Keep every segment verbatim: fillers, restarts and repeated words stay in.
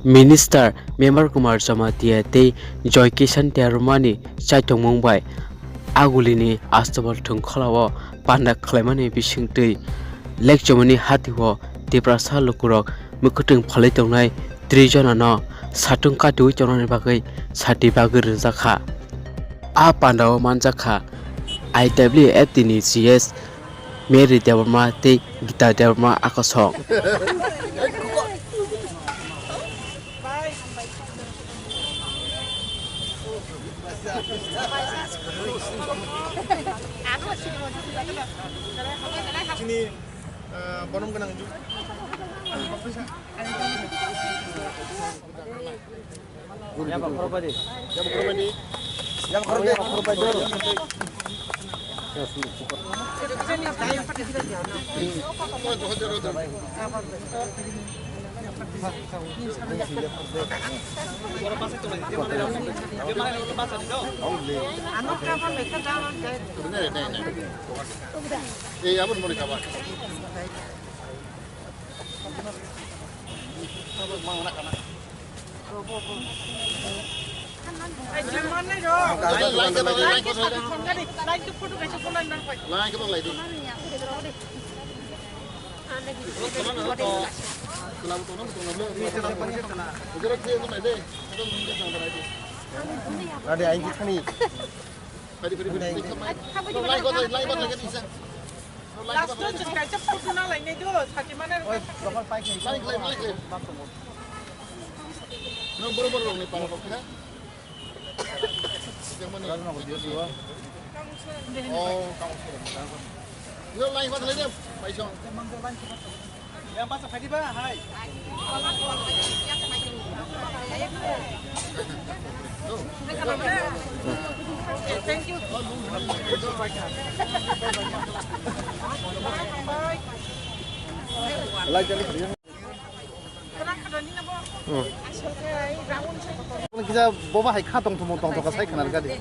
Minister Memar Kumar Jamatia tei Joy Kishan Debbarmani chaitongmung bai Agulini Astabal thwngkhwlao panda khlaimani bisingtwi lekchomani hatio Tiprasa lukurok mwkhwtwng phalwi tongnai tris jonano satung katiui tongnani bagwi sati bagwi rwjakha. A pandao manjakha I W F T ni G S Mary Debbarma tei Gita Debbarma akosong. Chini, eh, bonom gwnang ju. Ei, aboni moni kaba. Last o chwng kaisa photo nalainai do, sati mana rwkha. Nang borok borok rokni para rok kha. Sijak mani. Oh, kamu sudah. Yo, lain kota lagi, Pak Isong. Yang pas tadi, Pak, hai. Kisa boba hai kha tong thumung tong thokha sai khna rwkha di.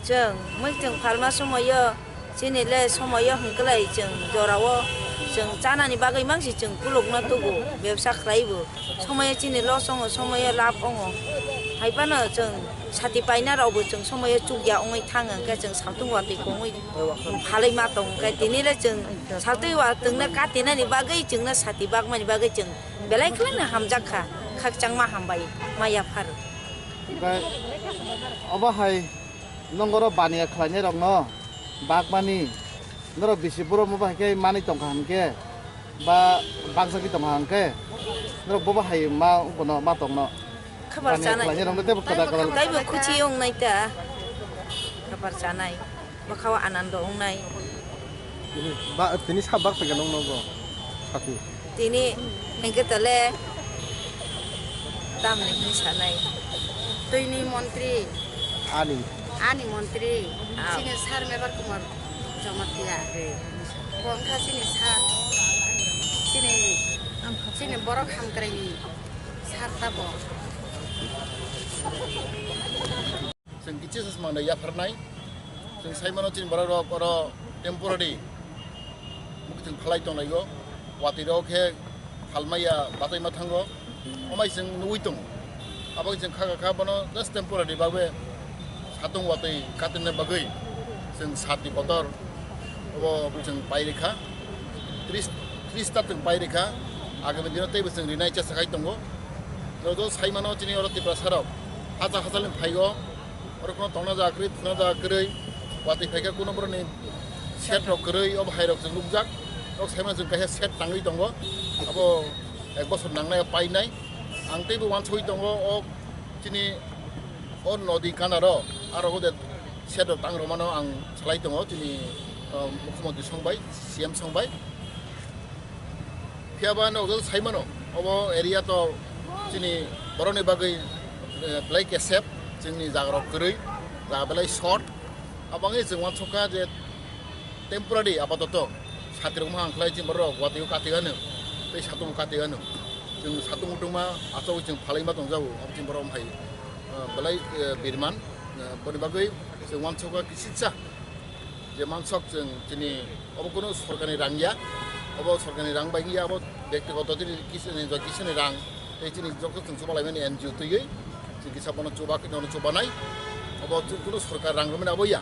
Chwng muichwng phalma somoio chini le somoio hwnkhe lai chwng jorao chwng chanani bagwi mangsi chwng kulukno tubu bebsa khlaibo. Somoio chini loss wngo, somoio labh wngo. Hai phano chwng sati paina rokbo chwng somoio chukya wngwi thang hwnkhe chwng saltung watwi kongwi phalwi ma tong hwnkhe tini le chwng saltwi watwngno katinani bagwi chwngno sati bagmani bagwi chwng belai khwlaino hamjak kha, khakchangma hambai ma yaphar. Omo hai nongoro baniya khlainai rokno bagmani norok bisi borok mo bai khe manwi tongkha hwnkhe ba bagjagwi tongkha hwnkhe norok bobo hai ma bono ma tongno. Khabar chanai. Taibo khuchi wngnai ta. Khabar chanai. Bwkhao anando wngnai. Tini ba, tini sa bak phaikha nong nogo. Sati. Tini hwnkhe tole tamni hwnwi sanai. Twini montri. Ani. Ani montri. Ah. Chini sir Mebar Kumar Jamatia. Bo wngkha chini sir. Chini, chini borok hamkraini sir tabo. Chwng kichisa se mangno yapharnai. Chwng sai mano chini borok rok oro temporary muichwng phalai tonglaio. Watwi rok khe phalmaya batwi ma thango. Omai chwng nugwi tongo. Abo chwng kha kha bono just temporary bagwi satung watwi katinna bagwi chwng sati kotor obo chwng pai rikha. Tris, tris ta chwng pai rikha. Agami dino teibo chwng rinai chesa khai tongo. Joto sai mano chini oro Tiprasa rok hacha hachalni phaigo. Oro kono tongna jaga kwrwi, thwna jaga kwrwi, watwi phaikha kuno borokni shed rok kwrwi, o bahai rok chwng nukjak. Nok saimano chwng kaisa shed tangwi tongo, abo ek bosor nangnai painai. Ang teibo uansugwi tongo, o chini o nodi kanaro, aro ode shed rok tang rwmano ang salai tongo, chini, o, mukhyamantri song bai, C M song bai. Phiya ba nokjagwi sai mano, obo area to chini borokni bagwi, eh, belai kesep, chini jaga rok kwrwi, jaga belai short. Aboni chwng uansukha je temporary apatoto sati rok mohang khlai chini borok watwi o kati gano, tei satung kati gano. Chwng satung utuma achogwi chwng phalai ma tongjago, abo chini borok hai, eh, belai, eh, birman, eh, boni bagwi chwng uansukha kisisa. Je mansok chwng chini obo kunu sorkarni rang ya, obo sorkarni rang bai ya, obo bektigoto chini kis-, ni joi kisani rang, Tei chini joto chwng chuba laimani N G O twiwi chwng kisa bono chuba khe nono chubanai. Obo chwng kunu sorkar rang rwmani abo ya.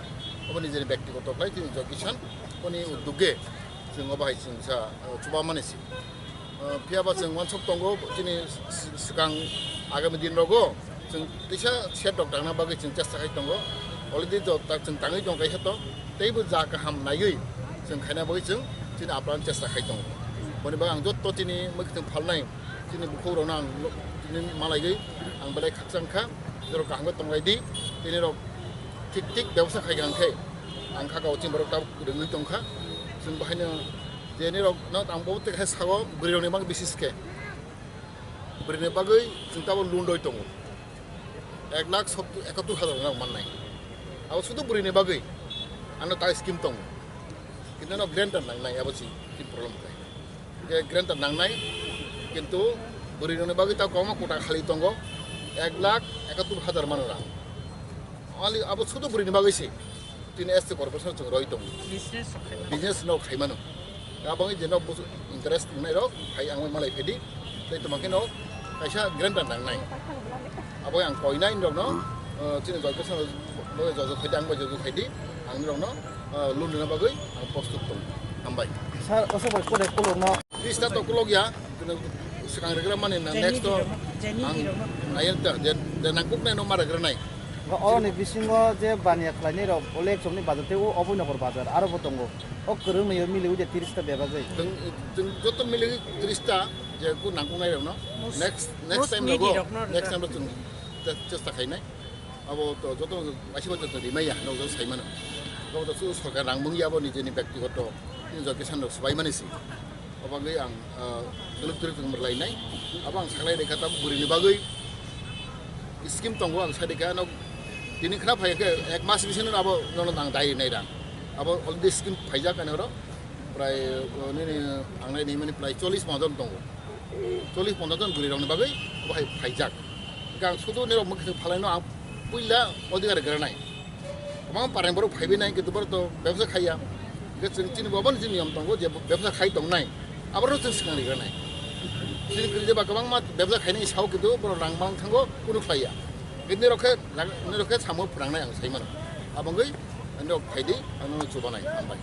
Obo nijeni byaktigoto khlai chini Joy Kisan boni uddogge chwng obo hai chwng sa, uh, chuba mani si. Uh, phiya ba chwng wansuk tongo chini s-, s-, swkang agami din rogo chwng teisa shed rok dangna bagwi chwng chesta khai tongo. Already to ta chwng tangwi tong kaisa to teibo ja kaham naiwi chwng khaina bagwi chwng chini apran chesta khai tongo. Boni bagwi ang jotto chini mwkhwtwng phalnai chini bukhuk rokno ang lo-, tini malaigwi ang belai khakchang kha, borok kaham khe tonglaidi, tini rok thik thik bebosta khai kha hwnkhe ang kha kao chini borok tabuk rwngwi tong kha, chwng bahaino je nini rok no ang bo tei khe sao bwrwi rokni bagwi bisis khe bwrwini bagwi chwng tabuk loan rwi tongo. Ek lakh ekattor hajar rok mannai. Abo sudu bwrwini bagwi ano ta scheme tongo. Kintu ano guarantor nangnai abo si, si problem khlai. Je guarantor nangnai, kintu bwrwini bagwi ta kwbangma kota khali tongo. Ek lakh ekattor hajar mano rang. Only abo sudu bwrwini bagwi si. Tini S T corporation chwng roi tongo. Business rok khai mano. Business no khai mano. Abo wngwi je nok busu interest wngnai rok, phai ang malai phaidi. Tei toma khe no kaisa guarantor nangnai. Abo ang koinai rok no, uh, chini Joy Kisan rok jojo phaidi, ang bai jojo phaidi. Ang rok no, uh, loan rwna bagwi ang prostut tongo. Hambai. Sir, oso bai kore kolok no. Tris ta to kolok ya, swkang regra mani na next to ang ayang ta, je, je nangkuk nai no ma regra nai. Oroni bisingo je baniya khlainai rok, Olek Chomni bazar tei o Oboi Nokor bazar, aro bo tongo. O kwrwng naio miliwi je tris ta bebagwi. Chwng, chwng joto miliwi tris ta je ku nangkuknai rokno. Most, next, next most time needy rogo, rokno next time ro chwng che-, chesta khainai. Abo to joto aisibo joto rimai ya, no joto sai mano. Abo to su sorkar rang mung ya bo nijeni byaktigoto, nijor kisan rok swbai mani si. Obagwi ang, ah, tuluk tuluk tong berlainai. Abo ang saklai rekha tabuk bwrwini bagwi scheme tongo ang sai rekha ano tini khna phai khe ek mas bisino abo nono ang dai rinai rang. Abo already scheme phaijak ani oro prai, uh, nini ang nai nini prai chollish ponchas jon tongo. Chollish ponchas jon bwrwi rokni bagwi abo hai phaijak. Hingke ang sudu nirok mokhe phalai no ang puila odhikar granai. Kwbangma pareng borok phaibai nai, kintu borok to bebsa khaiya. Hingke chwng chini bo, bono chini niyom tongo je bebsa khai tongnai, aborok chwng swkang rigranai. Chini kwrwi ba kwbangma bebsa khainai sao, kintu borok rang mang thango, kunu khlaiya. Kintu nirok khe, nirok khe samo phwrangnai ang sai mano. Abo wngwi nirok phaidi, ano chubanai, hambai.